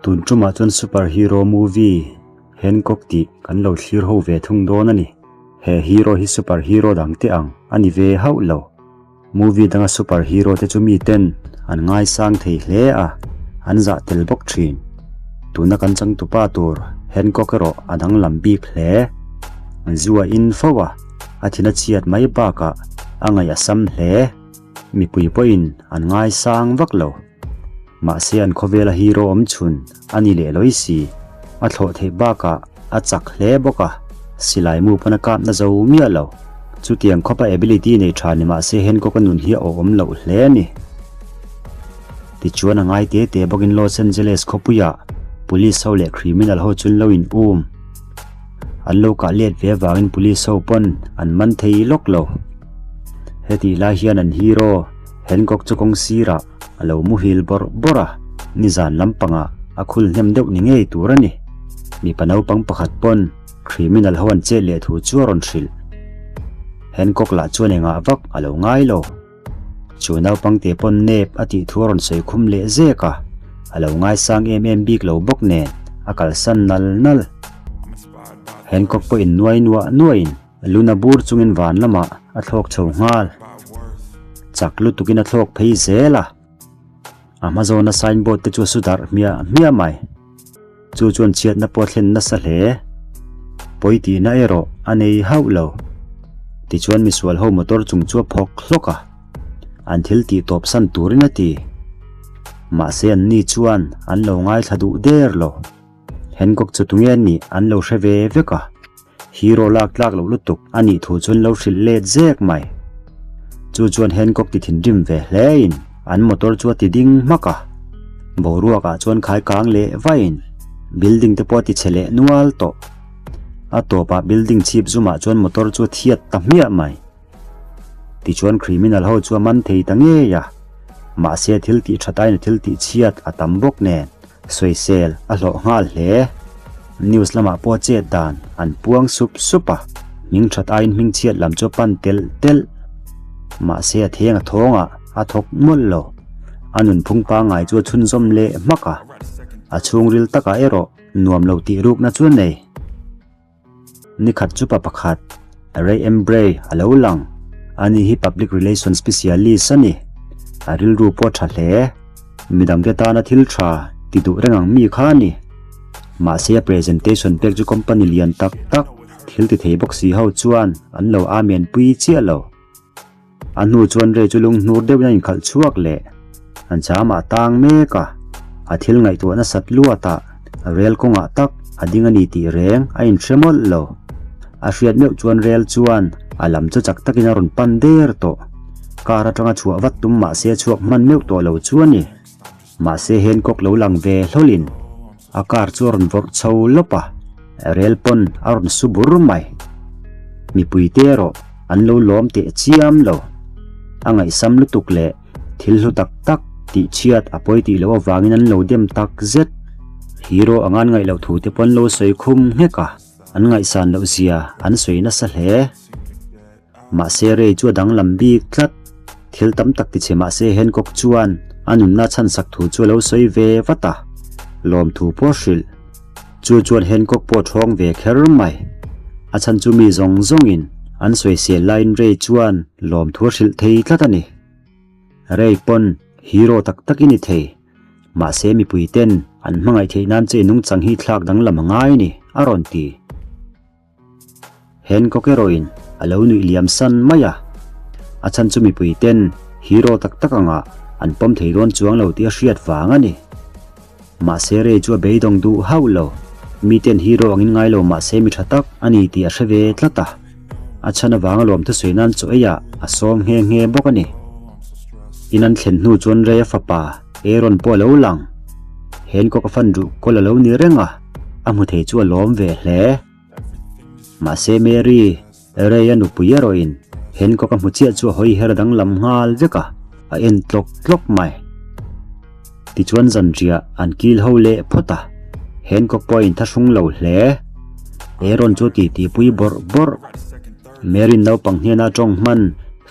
Tun tumah chuan super hero movie Hancock tih kan lo thlir ho ve thung dawn a ni. He hero hi super hero dang te ang a ni ve hauh lo. Movie danga super hero te chu mi ten an ngaisang thei hle a, an zah tel bawk thin. Tuna kan changtupa tur Hancock erawh a danglam bik hle. Zu a in fo a, a thin a chhiat mai bakah a ngaih a sam hle. Mipui pawhin an ngaisang vak lo. Mahse an khawvela hero awm chhun a ni leh lawi si. A thlawh theih bakah a chak hle bawk a, silai mu pawn a kapna zo miah lo. Chutiang khawpa ability nei tha ni mahse Hancock a nun hi a awhawm loh hle a ni. Tichuan a ngai te te bawkin Los Angeles khawpuiah police ho leh criminal ho chun lo in um. An lo kah let ve avangin police ho pawn an man thei lawk lo. Hetih lai hian an hero Hancock chu kawng sirah a lo muhil bawrh bawrh a, nizan lampangah a khul hnem deuh ni ngei tur a ni. Mipa naupang pakhat pawn criminal ho an chet leh thu chu a rawn hrilh. Hancock lah chuan engah vak a lo ngai lo. Chu naupang te pawn nep a tih thu a rawn sawi khum leh zek a, a lo ngaisang em em bik lo bawk nen a kalsan nal nal. Hancock pawhin nuai nuah nuahin Luna bur chungin van lamah a thlawk chho nghal. Chak lutukin a thlawk phei zel a. A hma zawna signboard te chu a su darh hmiah hmiah mai. Chu chuan chhiatna pawh a thlen nasa hle. Pawi tihna erawh a nei hauh lo. Tichuan misual ho motor chung chu a phawk hlawk a. An thil tih tawp san turin a ti. Mahse anni chuan an lo ngaithla duh der lo. Hancock chu tunge nih an lo hre ve vek a. Hero lak tlak loh lutuk a nih thu chuan lo hrilh let zek mai. Chu chuan Hancock ti thinrim ve hle in an motor chu a ti ding hmak a. Boruak ah chuan khai kang leh vaih in building te pawh a ti chhe leh nual tawh. A tawp ah building chhip zum ah chuan motor chu a thiat ta hmiah mai. Tichuan criminal ho chu a man thei ta ngei a. Mahse thil tih that aiin a thil tih chhiat a tam bawk nen. Sawisel a hlawh nghal hle. News lamah pawh chet dan an puang sup sup a, hming that aiin hming chhiat lam chu a pan telh telh. Mahse a theng a thawngah a thawk mawlh lo. A nunphung pangngai chu a chhunzawm leh hmak a, a chhungril takah erawh nuam lo tih rukna chu a nei. Nikhat chu pa pakhat, Ray Embrey a lo lang. Ani hi Public Relations Specialist a ni. A rilru pawh tha hle. Midangte tana thil tha ti duh reng ang mi kha a ni. Mahse a presentation pek chu company lian tak tak, thil ti thei bawk si ho chuan an lo amen pui chiah lo. A hnu chuan Ray chu lunghnur deuhin a inkhalh chhuak leh an chamah a tang mek a, a thil ngaihtuah nasat luatah rel kawngah tak a ding a ni tih reng a inhre mawlh lo. A hriat meuh chuan rel chuan a lam chu chak takin a rawn pan der tawh. Car atanga chhuah vat tum mahse a chhuak hman meuh tawh lo chu a ni. Mahse Hancock lo lang ve hlawlin a car chu a rawn vawrh chho lawp a, rel pawn a rawn su bur mai. Mipuite erawh an lo lawm teh chiam lo. A ngaihsam lutuk leh thil hlu tak tak tih chhiat a pawi tih loh avangin an lo dem tak zet. Hero anga an ngaih loh thu te pawh an lo sawi khum nghek a, an ngaihsan loh zia an sawi nasa hle. Mahse Ray chu a danglam bik tlat. Thil tam tak ti che mahse Hancock chuan a nunna chhan sak thu chu a lo sawi ve vat a, lawmthu pawh a hrilh. Chu chuan Hancock pawh a thawng ve kher mai. A chhan chu mi zawng zawngin an sawisel laiin Ray chuan lawmthu a hrilh thei tlat a ni. Ray pawn hero tak tak i ni thei. Mahse mipui ten an hmangaih theih nan che i nungchang hi thlak danglam a ngai a ni, a rawn ti. Hancock erawhin a lo nuih liam san mai a, a chhan chu mipui ten hero tak tak anga an pawm thei dawn chuang lo tih a hriat vang a ni. Mahse Ray chu a beidawng duh hauh lo, mi ten hero angin ngai lo mahse mi tha tak a ni tih a hre ve tlat a, a chhan avanga lawm thusawi nan chaw eiah a sawm nghe nghe bawk a ni. In an thlen hnu chuan Ray a fapa Aaron pawh a lo lang, Hancock a fan duh kawl a lo ni reng a. A hmu thei chu a lawm ve hle. Mahse Mary, Ray a nupui erawhin Hancock a hmu chiah chu a hawi her danglam nghal vek a, a en tlawk tlawk mai. Tichuan zanriah an kil ho leh phawt a, Hancock pawh a inthahrung lo hle. Aaron chu titi pui bawrh bawrh. Mary naupang hnena tawng hman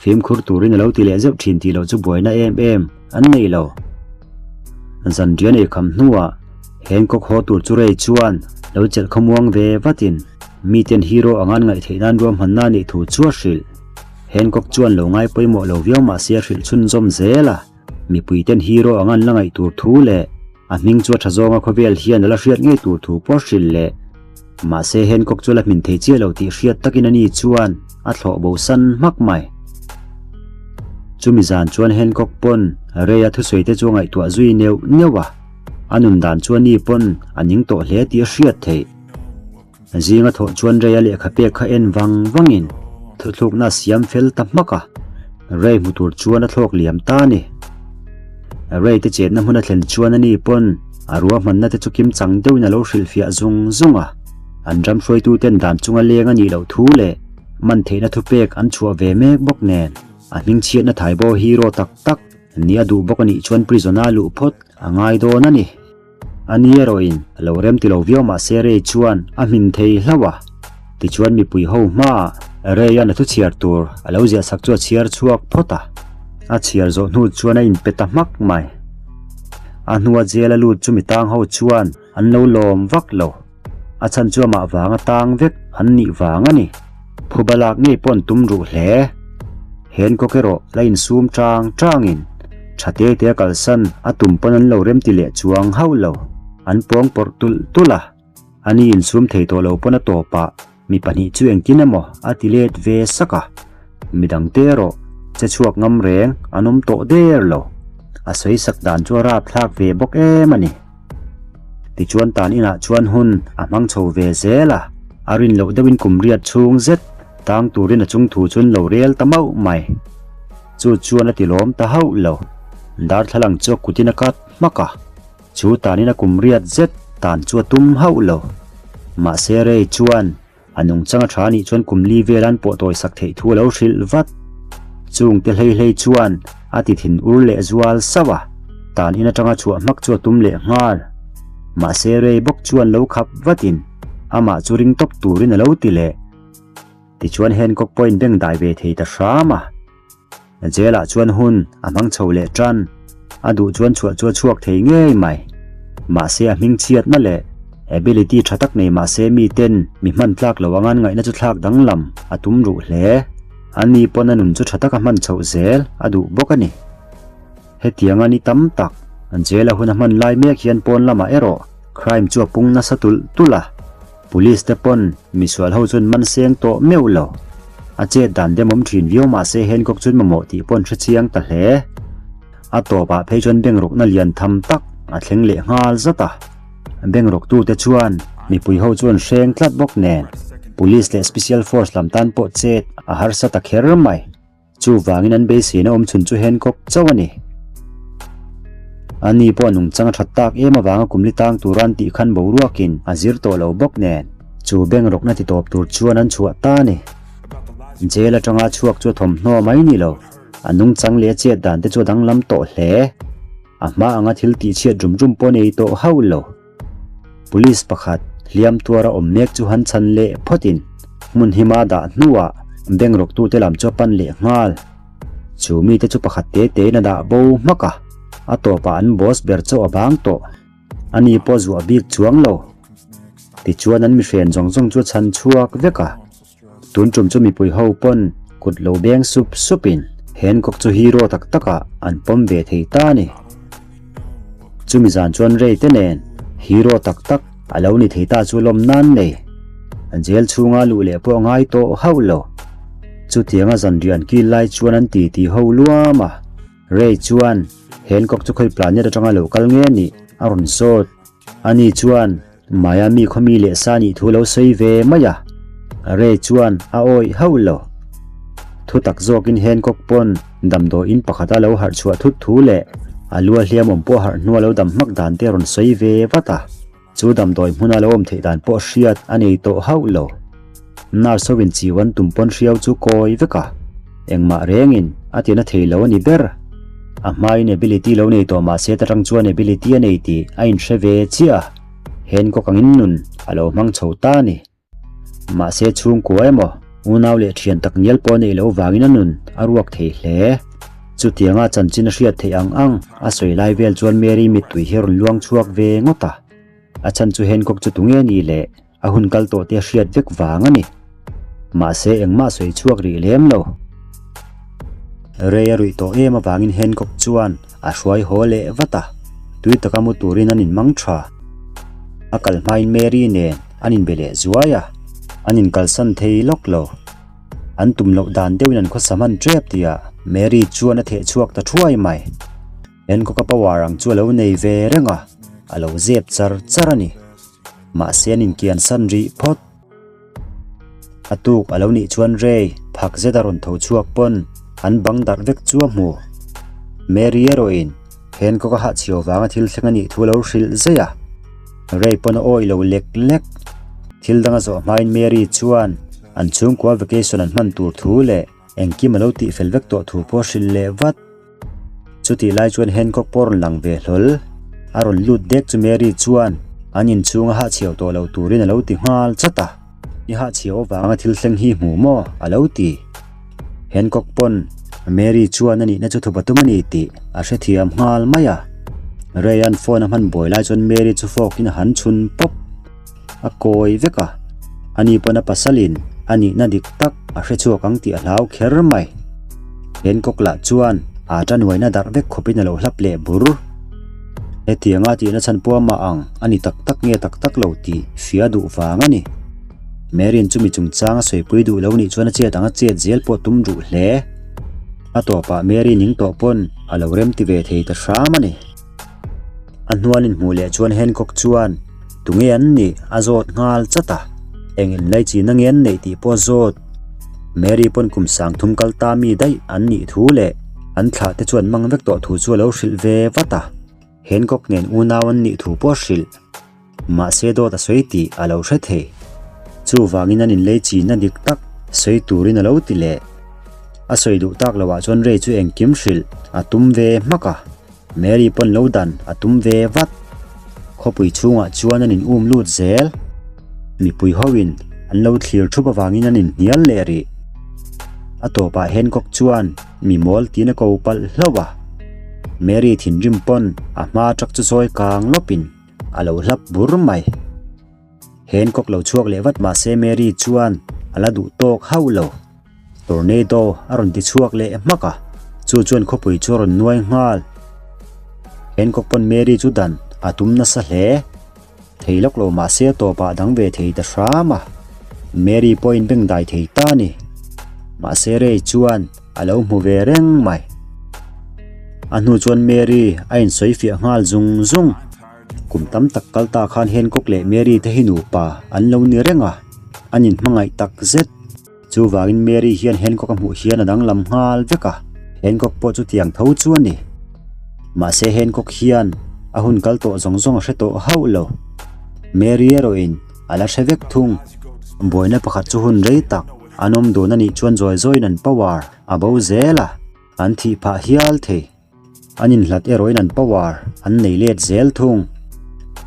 fimkhur turin a lo ti leh zeuh thin tih loh chu buaina em em an nei lo. Zanriah nei kham hnuah. Hancock haw tur chu Ray chuan lo chelh khawmuang ve vatin miten hero anga an ngaih theih nan ruahmanna a nih thu chu a hrilh. Hancock chuan lo ngai pawimawh lo viau mahse a hrilh chhunzawm zel a, mipuiten hero anga an la ngaih tur thu leh a hming chu a tha zawnga khawvel hian a la hriat ngei tur thu pawh a hrilh leh. Mahse Hancock chu la hmin thei chiah lo tih hriat takin ani chuan a thlawh bo san hmak mai. Chumi zan chuan Hancock pawn Ray-a thusawi te chu a ngaihtuah zui neuh neuh a, a nun dan chu ani pawn a ning tawh hle tih a hriat theih. Zinga thawh chuan Ray-a lehkha pek kha en vang vangin thuthlukna a siam fel ta hmak a, Ray hmu tur chuan a thlawk liam ta a ni. Ray te chetna hmun a thlen chuan ani pawn a ruahmanna te chu kim chang deuhin a lo hrilhfiah zung zung a, an ram hruaituten dan chunga leng a nih loh thu leh man theihna thupek an chhuah ve mek bawk nen a hmingchhiatna thaibo hero tak tak ni a duh bawk a nih chuan prison-a luh phawt a ngai dawn a ni. A ni erawhin a lo rem ti lo viau mah se Ray chuan a hmin thei hlauh a. Tichuan mipui ho hmaah Ray-a'n a thu chhiar tur a lo ziah sak chu a chhiar chhuak phawt a. A chhiar zawh hnu chuan a inpe ta hmak mai. A hnua jail a lut chu mi tang ho chuan an lo lawm vak lo. A chhan chu amah vanga tang vek an nih vang a ni. Phuba lak ngei pawh an tum ruh hle. Hancock erawh la insum tang tangin tha te te a kalsan a tum pawn an lo remti leh chuang hauh lo. An pawng pawrh tulh tulh a, ani insum thei tawh lo pawn a tawpah mi pahnih chu engtin emaw a ti let ve sak a, midangte erawh che chhuak ngam reng an awm tawh der lo. A sawi sak dan chu a rapthlak ve bawk em a ni. Tichuan tan inah chuan hun a hmang chho ve zel a, a rin loh deuhin kum riat chhung zet tang turin a chung thu chuan lo rel ta mauh mai. Chu chuan a ti lawm ta hauh lo. Darthlalang chu a kutin a kat hmak a, chu tanin a kum riat zet tan chu a tum hauh lo. Mahse Ray chuan A nungchang a tha anih chuan kum li vel an pawh tawi sak theih thu a lo hrilh vat. Chung te hlei hlei chuan a ti thin ur leh zual sauh a, tan in atanga chhuah hmak chu a tum leh nghal. Mahse Ray bawk chuan lo khap vatin amah chu ring tawp turin a lo ti leh. Tichuan Hancock pawhin beng dai ve thei ta hram a. Jail ah chuan hun a hmang chho leh tan. A duh chuan chhuah chu a chhuak thei ngei mai. Mahse a hming chhiatna leh ability tha tak nei mahse miten mi hman tlak lo anga an ngaihna chu thlak danglam a tum ruh hle. Ani pawn a nun chu tha taka hman chhoh zel a duh bawk a ni. Hetianga ni tam tak jail a hun a hman lai mek hian pawn lamah erawh crime chu a pung nasa tulh tulh a. Police te pawn misual ho chuan man seng tawh meuh lo. A chet dan demawm thin viau mahse Hancock chuan mamawh tih pawn hre chiang ta hle. A tawpah phei chuan bank rawkna lian tham tak a thleng leh nghal zat a. Bank rawktute chuan mipui ho chuan hreng tlat bawk nen Police leh Special Force lam tan pawh chet a harsa ta kher mai. Chuvangin an beiseina awm chhun chu Hancock chauh a ni. Ani pawh a nungchang a that tak em avanga kum li tang tura an tih khan boruakin a zir tawh lo bawk nen, chu bank rawkna ti tawp tur chuan an chhuah ta a ni. Jail atanga chhuak chu a thawmhnaw mai ni lo, a nungchang leh a chet dan te chu a danglam tawh hle. A hma anga thil tihchhiat rum rum pawh nei tawh hauh lo. Police pakhat hliam tuara awm mek chu han chhan leh phawtin hmun hima dah hnuah bank rawktute lam chu a pan leh nghal. Chu mite chu pakhat te tein a dah bo hmak a, a tawpah an boss ber chauh a bang tawh. Ani pawh zuah bik chuang lo. Tichuan an mihren zawng zawng chu a chhan chhuak vek a. Tun tum chu mipui ho pawn kut lo beng sup sup in Hancock chu hero tak tak ah an pawm ve thei ta a ni. Chumi zan chuan Ray te nen hero tak tak a lo ni thei ta chu lawm nan nei. Jail chhunga luh leh pawh a ngai tawh hauh lo. Chutianga zanrian kil lai chuan an ti ti ho luam a. Ray chuan Hancock chu khawi planet atanga lo kal nge nih a rawn zawt. Ani chuan Miami khawmi leh sa nih thu lo sawi ve mai a, Ray chuan a awih hauh lo. Thu tak zawkin Hancock pawn damdawiin pakhata lo harh chhuah thut thu leh a lua hliam awm pawh harh hnua lo dam hmak dan te a rawn sawi ve vat a, chu damdawi hmuna lo awm theih dan pawh hriat a nei tawh hauh lo. Nurse ho in chiu an tum pawn hriau chu kawi vek a, engmah rengin a ti na thei lo a ni ber. A hmain ability lo nei tawh mahse ta tang chuan ability a nei tih a inhre ve chiah a, Hancock angin nun a lo hmang chho ta a ni. Mahse chhungkua emaw, unau leh thian tak ngial pawh a neih loh vangin a nun a ruak thei hle. Chutianga chanchin a hriat theih ang ang a sawi lai vel chuan Mary mittui hi a rawn luang chhuak ve ngawt a. A chhan chu Hancock chu tunge ni le a hun kal tawh te a hriat vek vang a ni. Mahse engmah sawi chhuak rih lem lo. Rei a ruih tawh em avangin Hancock chuan a hruai haw leh vat a, tui taka mu turin an inmang tha. A kal hmain Mary nen an inbe leh zuai a, an inkalsan thei lawk lo. An tum loh dan deuhin an khawsa hman tep tihah Mary chuan a theh chhuak ta thuai mai. Hancock-a power ang chu a lo nei ve reng a, a lo zep char char a ni. Mahse an inkiansan rih phawt. A tuk a lo nih chuan Ray phak zet a rawn tho chhuak pawn an bang darh vek chu a hmu. Mary erawhin Hancock a hahchhiau vanga thil thleng a nih thu a lo hrilh zeih a. Ray pawn a awih lo lek lek. Thil dang a zawh hmain Mary chuan an chhungkua vacation an hman tur thu leh engkim a lo tihfel vek tawh thu pawh a hrilh leh vat. Chutih lai chuan Hancock pawh a rawn lang ve hlawl. A rawn lut dek chu Mary chuan an inchhung a hahchhiau tawh lo turin a lo ti nghal chat a. I hahchhiau avanga thil thleng hi hmu maw? a lo ti. Hancock pawn Mary chuan a nihna chu thupa tum a ni tih a hrethiam nghal mai a. Ray-a'n phone a hman buai lai chuan Mary chu fork in a han chhun pawp. A kawi vek a, ani pawn a pasalin a nihna dik tak a hre chhuak ang tih a hlau kher mai. Hancock lah chuan a tanuaina darh vek khawpin a lo hlap leh bur. Hetianga tihna chhan pawh amah ang a ni tak tak nge tak tak lo tih hria duh vang a ni. Marian chumi chungchang a sawipui duh lo nih chuan a chet ang a chet zel pawh tum duh hle. A tawpah Mary ning tawh pawn a lo remti ve thei ta hram a ni. A hnuan inhmuh leh chuan Hancock chuan tunge an nih a zawt nghal chat a, eng inlaichina nge an neih tih pawh a zawt. Mary pawn kum 30 kal ta mi daih an nih thu leh an thlah te chu an mang vek tawh thu chu a lo hrilh ve vat a, Hancock nen unau an nih thu pawh a hrilh. Mahse dawt a sawi tih a lo hre thei. Chuvangin an inlei chinna dik tak sawi turin a lo ti leh. A sawi duh tak loah chuan Ray chu engkim hrilh a tum ve hmak a. Mary pawn lo dan a tum ve vat. Khawpui chhungah chuan an in um lut zel. Mipui hoin an lo thlir thup avangin an inhnial leh rih. A tawpah Hancock chuan mi mawl tiin a ko palh hlauh a. Mary thinrim pawn a hma truck chu chawi kang lawpin a lo hlap bur mai. Hancock lo chhuak leh vat mahse Mary chuan a la duh tawk hauh lo. Tornado a rawn ti chhuak leh hmak a, chu chuan khawpui chu a rawn nuai nghal. Hancock pawn Mary chu dan a tum nasa hle. Thei lawk lo mahse a tawpah a dang ve thei ta hram a. Mary pawhin bengdai thei ta a ni. Mahse Ray chuan a lo hmu ve reng mai. A hnu chuan Mary a insawi fiah nghal zung zung. Kum tam tak kal ta khan Hancock leh Mary te hi nupa an lo ni reng a, an inhmangaih tak zet. Chuvangin Mary hian Hancock a hmuh hian a danglam nghal vek a, Hancock pawh chutiang tho chu a ni. Mahse Hancock hian a hun kal tawh zawng zawng a hre tawh hauh lo. Mary erawhin a la hre vek thung. Buaina pakhat chu hun rei tak an awm dun a nih chuan zawi zawiin an power a bo zel a, an thih phah hial thei. An inhlat erawhin an power an nei let zel thung.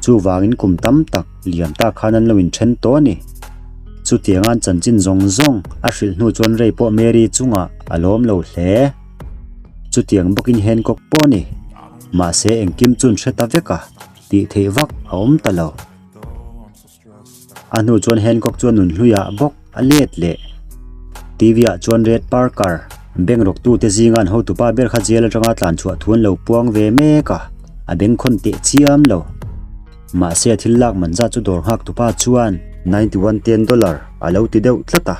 Chuvangin kum tam tak liam ta khan an lo inthen tawh a ni. Chutianga an chanchin zawng zawng a hrilh hnu chuan Ray pawh Mary chungah a lawm lo hle. Chutiang bawkin Hancock pawh a ni. Mahse engkim chu an hre ta vek a, tih theih vak a awm ta lo. A hnu chuan Hancock chuan nunhluiah bawk a let leh. TV ah chuan Red Parker, bank rawktute zinga an hotupa ber kha jail atanga tlan chhuah thu an lo puang ve mek a, a bengkhawn teh chiam lo. Mahse a thil lak man zat chu dawr nghak tupa chuan 91 ten dollar a lo ti deuh tlat a,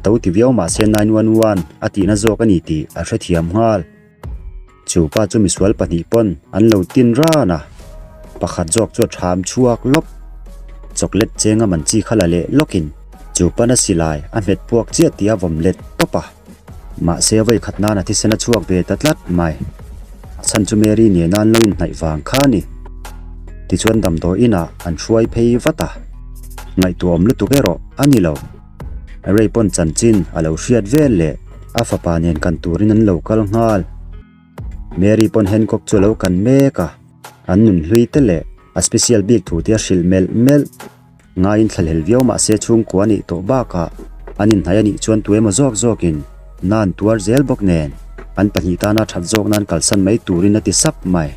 to ti viau mahse 911 a tihna zawk a ni tih a hrethiam nghal. Chu pa chu misual pahnih pawn an lo tin ran a, pakhat zawk chu a ṭham chhuak lawk. Chocolate cheng a man chi kha la leh lawkin chu pan a silai a hmet puak chiah tih a vawm let tawp a. Mahse a vawi khat nan a thisen a chhuak ve ta tlat mai. A chhan chu Mary nena an lo inhnaih vang kha a ni. Tichuan damdawi inah an hruai phei vat a, ngaihtuahawm lutuk erawh a ni lo. Ray pawn chanchin a lo hriat vel leh a fapa nen kan turin an lo kal nghal. Mary pawn Hancock chu a lo kan mek a, an nun hlui te leh a special bik thu te a hrilh melh melh. Ngaiin thlahlel viau mah se chhungkua a nih tawh bakah an inhnaih a nih chuan tu emaw zawk zawkin na an tuar zel bawk nen an pahnih tana that zawk nan kalsan mai turin a ti sap mai.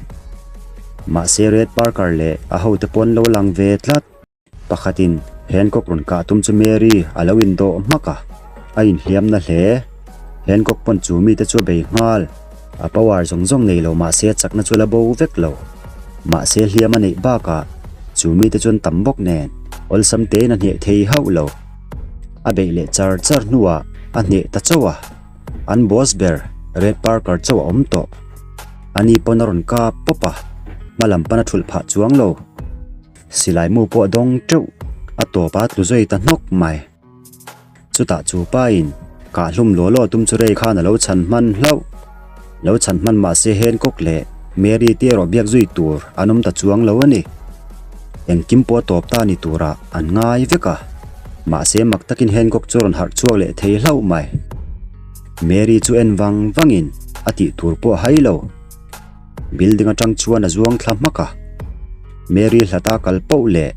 Mahse Red Parker leh a hote pawh an lo lang ve tlat. Pakhatin Hancock rawn kah tum chu Mary a lo indawh hmak a, a inhliam na hle. Hancock pawn chu mite chu a bei nghal. A power zawng zawng nei lo mahse a chakna chu a la bo vek lo. Mahse hliam a neih bakah chu mite chuan tam bawk nen awlsam tein a hneh thei hauh lo. A beih leh char char hnuah a hneh ta chauh a, an boss ber Red Parker chauh a awm tawh. Ani pawn a rawn kap pawp a, hma lam pan a thulh phah chuang lo. Silai mu pawh a dawng teuh, a tawp a tlu zui ta hnawk mai. Chutah chu pain kah hlum law law tum chu rei khan a lo chhan hman hlauh. Lo chhan hman mah se Hancock leh Mary te erawh biak zui tur an awm ta chuang lo a ni. Engkim pawh a tawp ta ni turah an ngai vek a. Mahse mak takin Hancock chu a rawn harh chhuak leh thei hlauh mai. Mary chu en vang vangin a tih tur pawh a hai lo. Building atang chuan a zuang thla hmak a. Mary hlata kal poh leh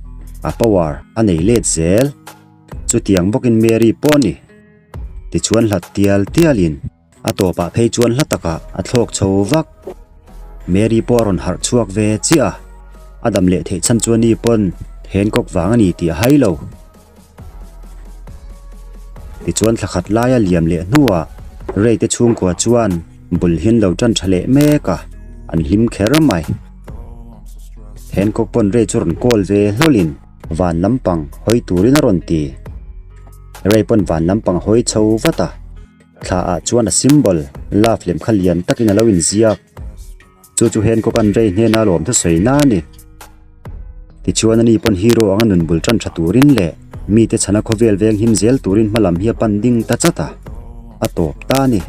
a power a nei let zel. Chutiang bawkin Mary pawh a ni. Tichuan hlat tial tialin a tawpah phei chuan hla takah a thlawk chho vak. Mary pawh a rawn harh chhuak ve chiah a, a dam leh theih chhan chu a ni pawn Hancock vang a ni tih a hai lo. Tichuan thla khat laia liam leh hnuah Ray te chhungkua chuan bul hian lo tan tha leh mek a, an hlim kher mai. Hancock pawn Ray chu rawn call ve hlawlin van lampang hawi turin a rawn ti. Ray pawn van lampang a hawi chho vat a, thla ah chuan a symbol love lem kha lian takin a lo inziak. Chu chu Hancock an Ray hnena lawm thusawi na a ni. Tichuan ani pawn hero anga nun bul tan tha turin leh mite chhana khawvel veng him zel turin hma lam hi a pan ding ta chat a, a tawp ta a ni.